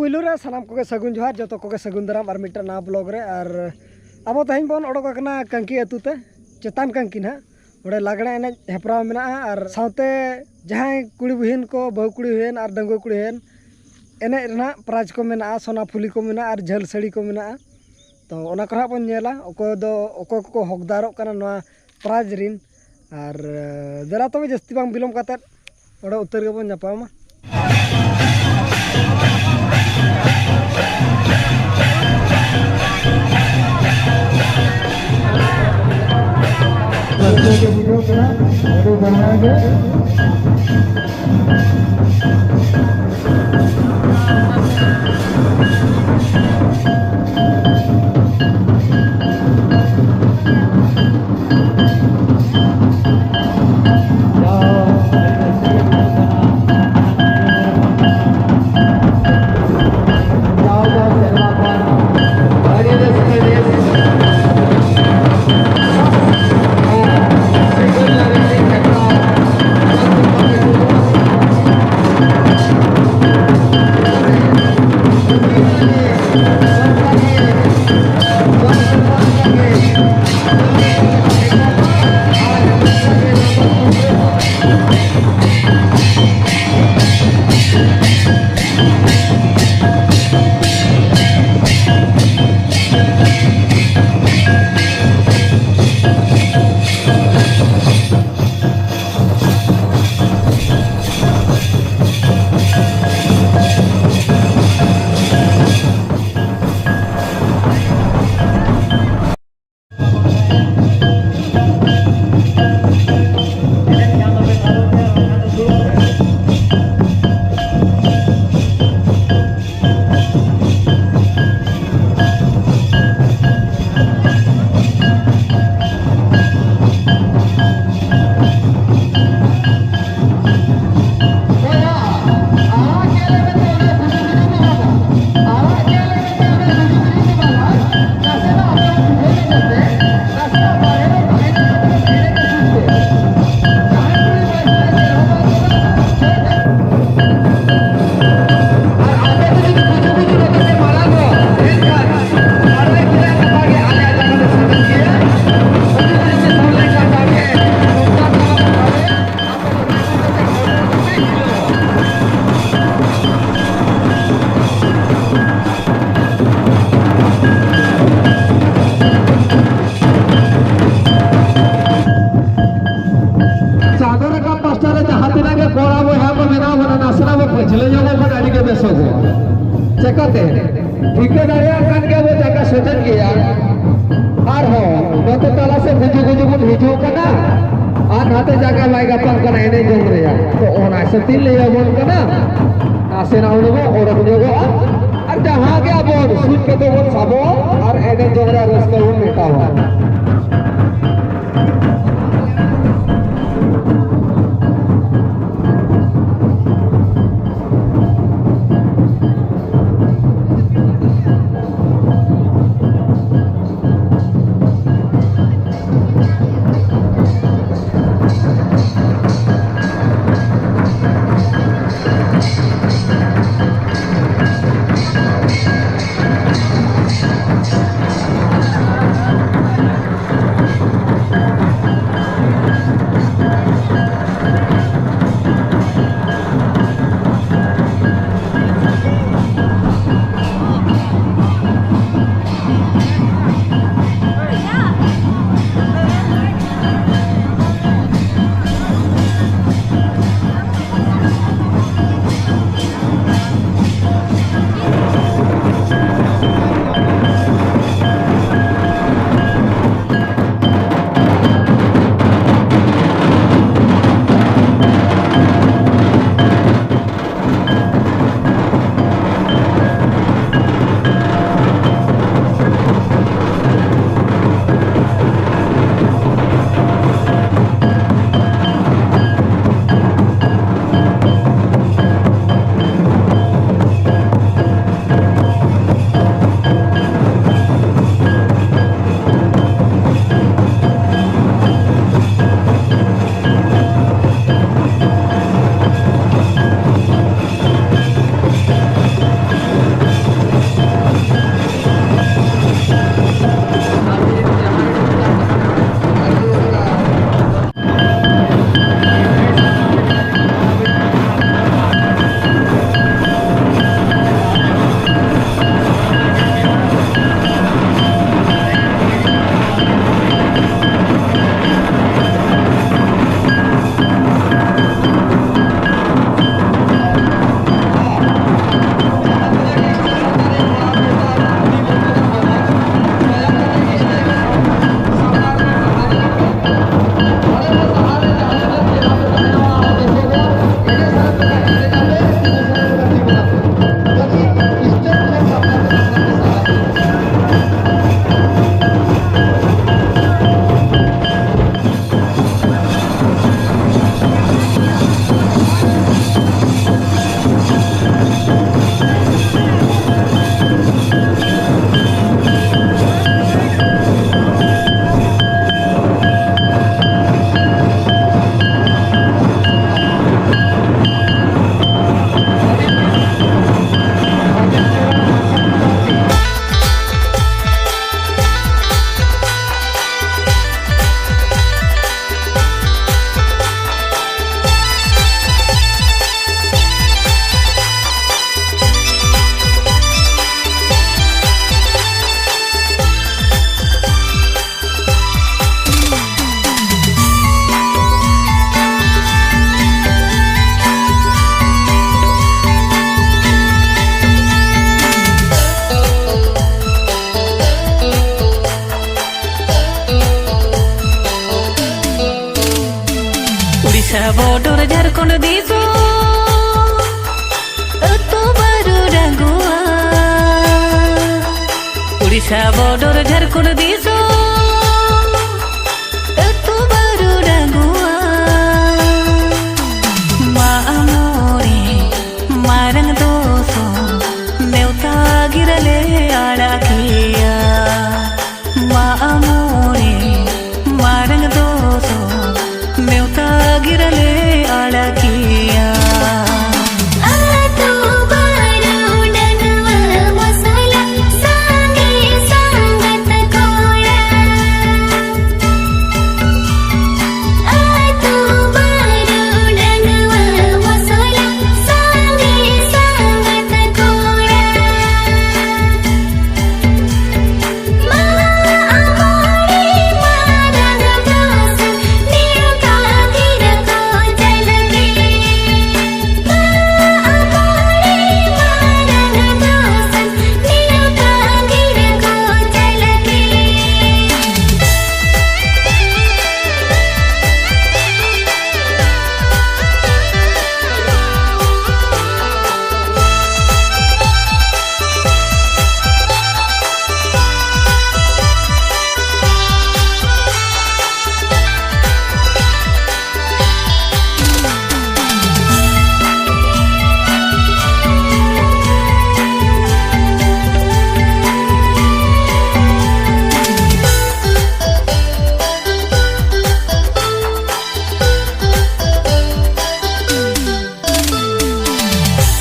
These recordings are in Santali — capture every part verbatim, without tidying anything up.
ᱯᱩᱭᱞᱩ ᱨᱮ ᱥᱟᱱᱟᱢ ᱠᱚᱜᱮ ᱥᱟᱹᱜᱩᱱ ᱡᱚᱦᱟᱨ, ᱡᱚᱛᱚ ᱠᱚᱜᱮ ᱥᱟᱹᱜᱩᱱ ᱫᱟᱨᱟᱢ ᱟᱨ ᱢᱤᱫᱴᱟᱝ ᱱᱟᱣᱟ ᱵᱞᱚᱜ ᱨᱮ᱾ ᱟᱨ ᱟᱵᱚ ᱛᱮᱦᱮᱧ ᱵᱚᱱ ᱚᱰᱚᱠ ᱟᱠᱟᱱᱟ ᱠᱟᱝᱠᱤ ᱟᱹᱛᱩ ᱛᱮ, ᱪᱮᱛᱟᱱ ᱠᱟᱝᱠᱤ ᱱᱟᱦᱟᱜ᱾ ᱚᱸᱰᱮ ᱞᱟᱜᱽᱬᱮ ᱮᱱᱮᱡ ᱦᱮᱯᱨᱟᱣ ᱢᱮᱱᱟᱜᱼᱟ ᱟᱨ ᱥᱟᱶᱛᱮ ᱡᱟᱦᱟᱸᱭ ᱠᱩᱲᱤ ᱵᱩᱦᱤᱱ ᱠᱚ, ᱵᱟᱹᱦᱩ ᱠᱩᱲᱤ ᱦᱩᱭᱮᱱ ᱟᱨ ᱰᱟᱺᱜᱩᱣᱟᱹ ᱠᱩᱲᱤ ᱦᱩᱭᱮᱱ, ᱮᱱᱮᱡ ᱨᱮᱱᱟᱜ ᱯᱨᱟᱭᱤᱡᱽ ᱠᱚ ᱢᱮᱱᱟᱜᱼᱟ, ᱥᱚᱱᱟ ᱯᱷᱩᱞᱤ ᱠᱚ ᱢᱮᱱᱟᱜᱼᱟ ᱟᱨ ᱡᱷᱟᱹᱞ ᱥᱟᱹᱲᱤ ᱠᱚ ᱢᱮᱱᱟᱜᱼᱟ᱾ ᱛᱚ ᱚᱱᱟ ᱠᱚ ᱱᱟᱦᱟᱜ ᱵᱚᱱ ᱧᱮᱞᱟ, ᱚᱠᱚᱭ ᱫᱚ, ᱚᱠᱚᱭ ᱠᱚᱠᱚ ᱦᱚᱠᱫᱟᱨᱚᱜ ᱠᱟᱱᱟ ᱱᱚᱣᱟ ᱯᱨᱟᱭᱤᱡᱽ ᱨᱤᱱ᱾ ᱟᱨ ᱫᱮᱞᱟ ᱛᱚᱵᱮ ᱡᱟᱹᱥᱛᱤ ᱵᱟᱝ ᱵᱤᱞᱚᱢ ᱠᱟᱛᱮᱫ ᱚᱸᱰᱮ ᱩᱛᱟᱹᱨ ᱜᱮᱵᱚᱱ ᱧᱟᱯᱟᱢᱟ᱾ ᱨᱟᱹᱥᱠᱟᱹ ᱜᱮ ᱵᱩᱡᱷᱟᱹᱜ ᱠᱟᱱᱟ, ᱟᱹᱰᱤ ᱵᱟᱲᱟᱭ ᱜᱮ᱾ ᱪᱮᱠᱟᱛᱮ? ᱴᱷᱤᱠᱟᱹ ᱫᱟᱲᱮᱭᱟᱜ ᱠᱟᱱ ᱜᱮᱭᱟ ᱵᱚ, ᱡᱟᱭᱜᱟ ᱥᱚᱴᱷᱤᱠ ᱜᱮᱭᱟ᱾ ᱟᱨᱦᱚᱸ ᱱᱚᱛᱮ ᱛᱟᱞᱟ ᱥᱮᱫ ᱵᱩᱡᱩ ᱵᱩᱡᱩ ᱵᱚᱱ ᱦᱤᱡᱩᱜ ᱠᱟᱱᱟ, ᱟᱨ ᱱᱟᱛᱮ ᱡᱟᱭᱜᱟ ᱵᱟᱭ ᱜᱟᱯᱟᱱ ᱠᱟᱱᱟ ᱮᱱᱮᱡ ᱡᱚᱝ ᱨᱮᱭᱟᱜ᱾ ᱛᱚ, ᱚᱱᱟ ᱦᱤᱥᱟᱹᱵ ᱛᱤᱧ ᱞᱟᱹᱭ ᱟᱵᱚᱱ ᱠᱟᱱᱟ, ᱱᱟᱥᱮᱱᱟᱜ ᱦᱩᱱᱟᱹᱝ ᱵᱚᱱ ᱚᱰᱚᱠ ᱧᱚᱜᱚᱜᱼᱟ, ᱟᱨ ᱡᱟᱦᱟᱸ ᱜᱮ ᱟᱵᱚ ᱥᱩᱡ ᱠᱟᱛᱮ ᱵᱚᱱ ᱥᱟᱵᱚᱜᱼᱟ ᱟᱨ ᱮᱱᱮᱡ ᱡᱚᱝ ᱨᱮᱭᱟᱜ ᱨᱟᱹᱥᱠᱟᱹ ᱵᱚᱱ ᱢᱮᱴᱟᱣᱟ᱾ ᱡᱷᱟᱲᱠᱷᱚᱸᱰ ᱫᱤᱥᱚᱢ ᱟᱹᱛᱩ ᱵᱟᱹᱨᱩ ᱰᱟᱸᱜᱩᱣᱟ, ᱩᱲᱤᱥᱥᱟ border ᱡᱷᱟᱲᱠᱷᱚᱸᱰ ᱫᱤᱥᱚᱢ ᱟᱹᱛᱩ ᱵᱟᱹᱨᱩ ᱰᱟᱸᱜᱩᱣᱟ᱾ ᱢᱟᱜ ᱢᱚᱬᱮ ᱢᱟᱨᱟᱝ ᱫᱚᱥᱚ ᱱᱮᱣᱛᱟ ᱜᱤᱨᱟᱹᱞᱮ ᱟᱲᱟᱜ ᱠᱮᱭᱟ᱾ ᱢᱟᱜ ᱢᱚᱬᱮ ᱢᱟᱨᱟᱝ ᱫᱚᱥᱚ ᱱᱮᱣᱛᱟ ᱜᱤᱨᱟᱹᱞᱮ ᱟᱲᱟᱜ ᱠᱮᱭᱟ᱾ ᱟᱛᱳ ᱵᱟᱨᱚ ᱰᱟᱹᱝᱣᱟᱹ ᱢᱚᱥᱞᱟ ᱥᱟᱸᱜᱮ ᱥᱟᱸᱜᱟᱛ ᱠᱚᱲᱟ᱾ ᱟᱛᱳ ᱵᱟᱨᱚ ᱰᱟᱹᱝᱣᱟᱹ ᱢᱚᱥᱞᱟ ᱥᱟᱸᱜᱮ ᱥᱟᱸᱜᱟᱛ ᱠᱚᱲᱟ᱾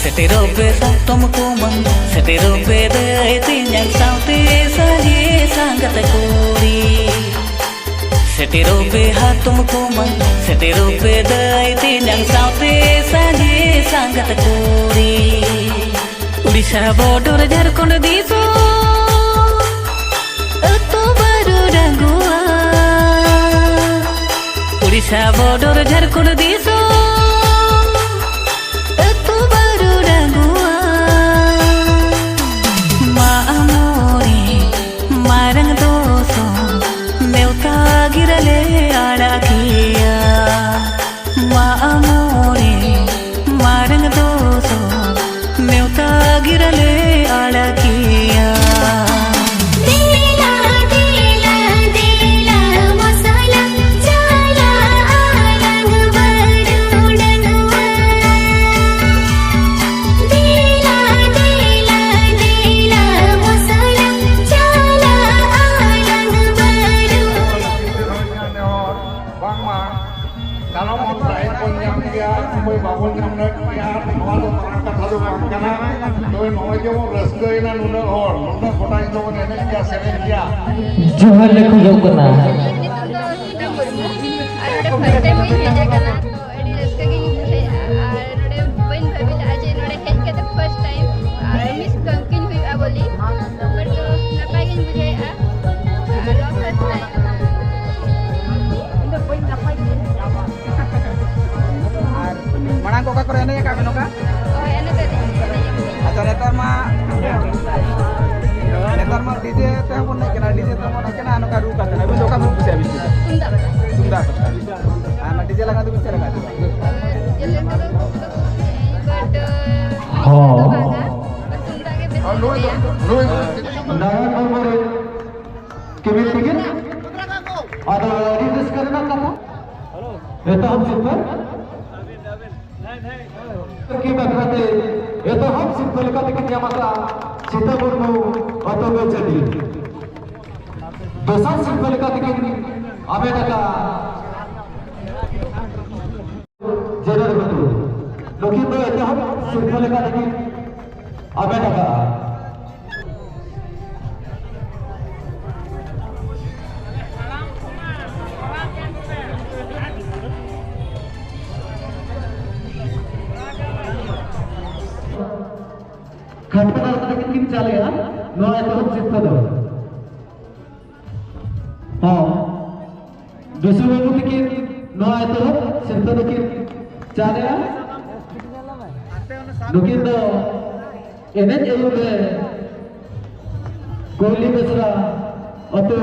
ᱥᱮᱴᱮᱨᱚᱜ ᱯᱮ ᱦᱟᱛᱚᱢ ᱠᱩᱢᱟᱹᱝ, ᱥᱮᱴᱮᱨᱚᱜ ᱯᱮ ᱫᱟᱹᱭ ᱛᱮᱧᱟᱝ ᱥᱟᱶᱛᱮ ᱥᱟᱸᱜᱮ ᱥᱟᱸᱜᱟᱛ ᱠᱩᱲᱤ᱾ ᱥᱮᱴᱮᱨᱚᱜ ᱯᱮ ᱦᱟᱛᱚᱢ ᱠᱩᱢᱟᱹᱝ, ᱥᱮᱴᱮᱨᱚᱜ ᱯᱮ ᱫᱟᱹᱭ ᱛᱮᱧᱟᱝ ᱥᱟᱶᱛᱮ ᱥᱟᱸᱜᱮ ᱥᱟᱸᱜᱟᱛ ᱠᱩᱲᱤ᱾ ᱩᱲᱤᱥᱥᱟ border ᱡᱷᱟᱲᱠᱷᱚᱸᱰ ᱫᱤᱥᱚᱢ ᱟᱹᱛᱩ ᱵᱟᱹᱨᱩ ᱰᱟᱸᱜᱩᱣᱟ᱾ ᱩᱲᱤᱥᱥᱟ border ᱡᱷᱟᱲᱠᱷᱚᱸᱰ ᱫᱤᱥᱚᱢ ᱟᱹᱛᱩ ᱵᱟᱹᱨᱩ ᱰᱟᱸᱜᱩᱣᱟ᱾ ᱢᱟᱜ ᱢᱚᱬᱮ ᱢᱟᱨᱟᱝ ᱫᱚᱥᱚ ᱱᱮᱣᱛᱟ ᱜᱤᱨᱟᱹᱞᱮ ᱟᱲᱟᱜ ᱠᱮᱭᱟ᱾ ᱢᱟᱜ ᱢᱚᱬᱮ ᱱᱚᱜᱼᱚᱭ ᱡᱮᱢᱚᱱ ᱨᱟᱹᱥᱠᱟᱹᱭᱮᱱᱟ ᱱᱩᱱᱟᱹᱜ ᱦᱚᱲ, ᱱᱩᱱᱟᱹᱜ ᱜᱚᱴᱟ ᱧᱤᱫᱟᱹ ᱵᱚᱱ ᱮᱱᱮᱡ ᱜᱮᱭᱟ, ᱥᱮᱨᱮᱧ ᱜᱮᱭᱟ᱾ ᱡᱚᱦᱟᱨ ᱞᱮ ᱠᱷᱚᱡᱚᱜ ᱠᱟᱱᱟ᱾ ᱱᱤᱛᱚᱜ ᱫᱚ ᱥᱤᱛᱟᱹ ᱢᱩᱨᱢᱩ, ᱟᱨ ᱱᱚᱰᱮ first time ᱤᱧ ᱦᱮᱡ ᱟᱠᱟᱱᱟ, ᱛᱚ ᱟᱹᱰᱤ ᱨᱟᱹᱥᱠᱟᱹ ᱜᱤᱧ ᱵᱩᱡᱷᱟᱹᱣᱮᱫᱼᱟ᱾ ᱟᱨ ᱱᱚᱰᱮ ᱵᱟᱹᱧ ᱵᱷᱟᱹᱵᱤ ᱞᱮᱫᱼᱟ ᱡᱮ ᱱᱚᱰᱮ ᱦᱮᱡ ᱠᱟᱛᱮ first time ᱟᱨ ᱢᱤᱥ ᱠᱚᱢᱠᱤᱱ ᱦᱩᱭᱩᱜᱼᱟ ᱵᱚᱞᱮ, but ᱱᱟᱯᱟᱭ ᱜᱤᱧ ᱵᱩᱡᱷᱟᱹᱣᱮᱫᱼᱟ᱾ ᱟᱨ ᱱᱚᱣᱟ first time ᱟᱨ ᱢᱟᱲᱟᱝ ᱠᱚ ᱚᱠᱟ ᱠᱚᱨᱮ ᱮᱱᱮᱡ ᱟᱠᱟᱫ ᱵᱮᱱ ᱱᱚᱝᱠᱟ? ᱦᱳᱭ, ᱮᱱᱮᱡ ᱫᱚ ᱮᱱᱮᱡ ᱟᱠᱟᱫ ᱜᱮ᱾ ᱟᱪᱪᱷᱟ, ᱱᱮᱛᱟᱨ ᱢᱟ, ᱱᱮᱛᱟᱨ ᱢᱟ DJ ᱛᱮᱦᱚᱸ ᱵᱚᱱ ᱮᱱᱮᱡ ᱠᱟᱱᱟ, DJ ᱛᱮᱦᱚᱸ ᱵᱚᱱ ᱮᱱᱮᱡ ᱠᱟᱱᱟ, ᱟᱨ ᱱᱚᱝᱠᱟ ᱨᱩ ᱠᱟᱛᱮ᱾ ᱟᱹᱵᱤᱱ ᱫᱚ ᱚᱠᱟ ᱵᱚᱱ ᱠᱩᱥᱤᱭᱟᱜᱼᱟ ᱵᱮᱥᱤ? ᱛᱩᱢᱫᱟᱜ ᱠᱟᱛᱮ᱾ ᱛᱩᱢᱫᱟᱜ ᱠᱟᱛᱮ᱾ ᱟᱨ ᱚᱱᱟ DJ ᱞᱟᱜᱽᱲᱮ ᱫᱚᱵᱤᱱ ᱪᱮᱫ ᱞᱮᱠᱟ ᱟᱹᱭᱠᱟᱹᱣᱟ? ᱡᱮᱞᱮ ᱠᱚᱫᱚ ᱠᱩᱥᱤᱭᱟᱜ ᱟᱹᱧ, but, ᱦᱚᱸ᱾ ᱵᱟᱝᱟ, but ᱛᱩᱢᱫᱟᱜ ᱜᱮ ᱵᱮᱥ ᱠᱩᱥᱤᱭᱟᱜᱼᱟ᱾ ᱱᱟᱭᱟ ᱦᱚᱲᱢᱚ ᱨᱮ ᱠᱤᱢᱤᱱ ᱛᱤᱠᱤᱱ ᱟᱫᱚ ᱟᱹᱰᱤ ᱨᱟᱹᱥᱠᱟᱹ ᱨᱮᱱᱟᱜ ᱠᱟᱛᱷᱟ᱾ ᱮᱛᱚᱦᱚᱵ ᱥᱤᱨᱯᱟᱹ ᱠᱤ ᱵᱟᱠᱷᱨᱟᱛᱮ ᱮᱛᱚᱦᱚᱵ ᱥᱤᱨᱯᱟᱹ ᱞᱮᱠᱟ ᱛᱮᱠᱤᱱ ᱧᱟᱢ ᱟᱠᱟᱫᱼᱟ ᱥᱤᱛᱟᱹ ᱢᱩᱨᱢᱩ, ᱚᱛᱚᱵᱮ ᱪᱟᱹᱰᱤ᱾ ᱫᱚᱥᱟᱨ ᱥᱤᱨᱯᱟᱹ ᱞᱮᱠᱟ ᱛᱮᱠᱤᱱ ᱦᱟᱢᱮᱴ ᱟᱠᱟᱫᱼᱟ ᱡᱮᱨᱮᱲ ᱜᱷᱩᱴᱩ᱾ ᱱᱩᱠᱤᱱ ᱫᱚ ᱮᱛᱚᱦᱚᱵ ᱥᱤᱨᱯᱟᱹ ᱞᱮᱠᱟ ᱛᱮᱠᱤᱱ ᱦᱟᱢᱮᱴ ᱟᱠᱟᱫᱼᱟ᱾ ᱠᱷᱟᱴᱚ ᱫᱟᱲᱮ ᱛᱮᱠᱤᱱ ᱪᱟᱞᱮᱜᱼᱟ ᱱᱚᱣᱟ ᱮᱛᱚᱦᱚᱵ ᱥᱤᱨᱯᱟᱹ ᱫᱚ᱾ ᱦᱚᱸ, ᱵᱤᱥᱩ ᱵᱟᱹᱵᱩ ᱛᱟᱹᱠᱤᱱ ᱱᱚᱣᱟ ᱮᱛᱚᱦᱚᱵ ᱥᱤᱨᱯᱟᱹ ᱫᱚᱠᱤᱱ ᱪᱟᱞᱮᱜᱼᱟ᱾ ᱱᱩᱠᱤᱱ ᱫᱚ ᱮᱱᱮᱡ ᱟᱹᱭᱩᱨ ᱨᱮ ᱠᱩᱭᱞᱤ ᱵᱮᱥᱨᱟ, ᱟᱹᱛᱩ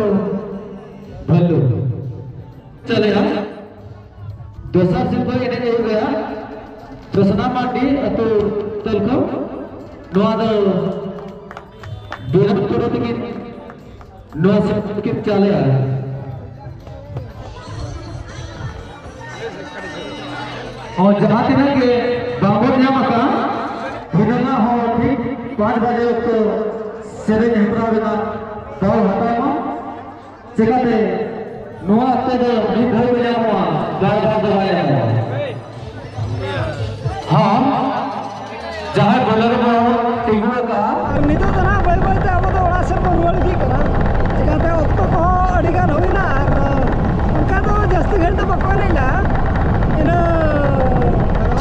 ᱵᱷᱟᱞᱩ᱾ ᱪᱟᱞᱮᱜᱼᱟ᱾ ᱫᱚᱥᱟᱨ ᱥᱤᱨᱯᱟᱹ ᱮᱱᱮᱡ ᱟᱹᱭᱩᱨ ᱨᱮ ᱡᱳᱥᱱᱟ ᱢᱟᱱᱰᱤ, ᱟᱹᱛᱩ ᱛᱟᱹᱞᱠᱷᱟᱹ᱾ ᱱᱚᱣᱟ ᱫᱚ ᱵᱤᱨᱟᱴ ᱴᱩᱰᱩ ᱛᱟᱹᱠᱤᱱ ᱱᱚᱣᱟ ᱥᱤᱨᱯᱟᱹ ᱠᱤᱱ ᱪᱟᱞᱮᱜᱼᱟ᱾ ᱦᱚᱸ, ᱡᱟᱦᱟᱸ ᱛᱤᱱᱟᱹᱜ ᱜᱮ ᱵᱟᱵᱚᱱ ᱧᱟᱢ ᱟᱠᱟᱫ, ᱫᱷᱤᱱᱟᱹᱝ ᱦᱚᱸ ᱴᱷᱤᱠ ᱯᱟᱸᱪ ᱵᱟᱡᱮ ᱚᱠᱛᱚ ᱥᱮᱨᱮᱧ ᱦᱮᱯᱨᱟᱣ ᱨᱮᱱᱟᱜ ᱫᱟᱣ ᱦᱟᱛᱟᱣ ᱢᱟ᱾ ᱪᱮᱠᱟᱛᱮ ᱱᱚᱣᱟ ᱚᱠᱛᱚ ᱫᱚ ᱢᱤᱫ ᱫᱷᱟᱣ ᱜᱮ ᱧᱟᱢᱚᱜᱼᱟ, ᱵᱟᱨ ᱵᱟᱨ ᱫᱚ ᱵᱟᱭ ᱧᱟᱢᱚᱜᱼᱟ᱾ ᱦᱚᱸ, ᱡᱟᱦᱟᱸᱭ ᱵᱚᱞᱮᱨᱳ ᱟᱹᱰᱤ ᱜᱟᱱ ᱦᱩᱭᱱᱟ ᱟᱨ ᱚᱱᱠᱟ ᱫᱚ ᱡᱟᱹᱥᱛᱤ ᱜᱷᱟᱹᱲᱤᱡ ᱫᱚ ᱵᱟᱠᱚ ᱮᱱᱮᱡ ᱞᱮᱫᱟ᱾ ᱤᱱᱟᱹ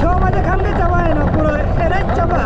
ᱪᱷᱚ ᱵᱟᱡᱮ ᱠᱷᱟᱱ ᱜᱮ ᱪᱟᱵᱟᱭᱮᱱᱟ, ᱯᱩᱨᱟᱹ ᱮᱱᱮᱡ ᱪᱟᱵᱟ᱾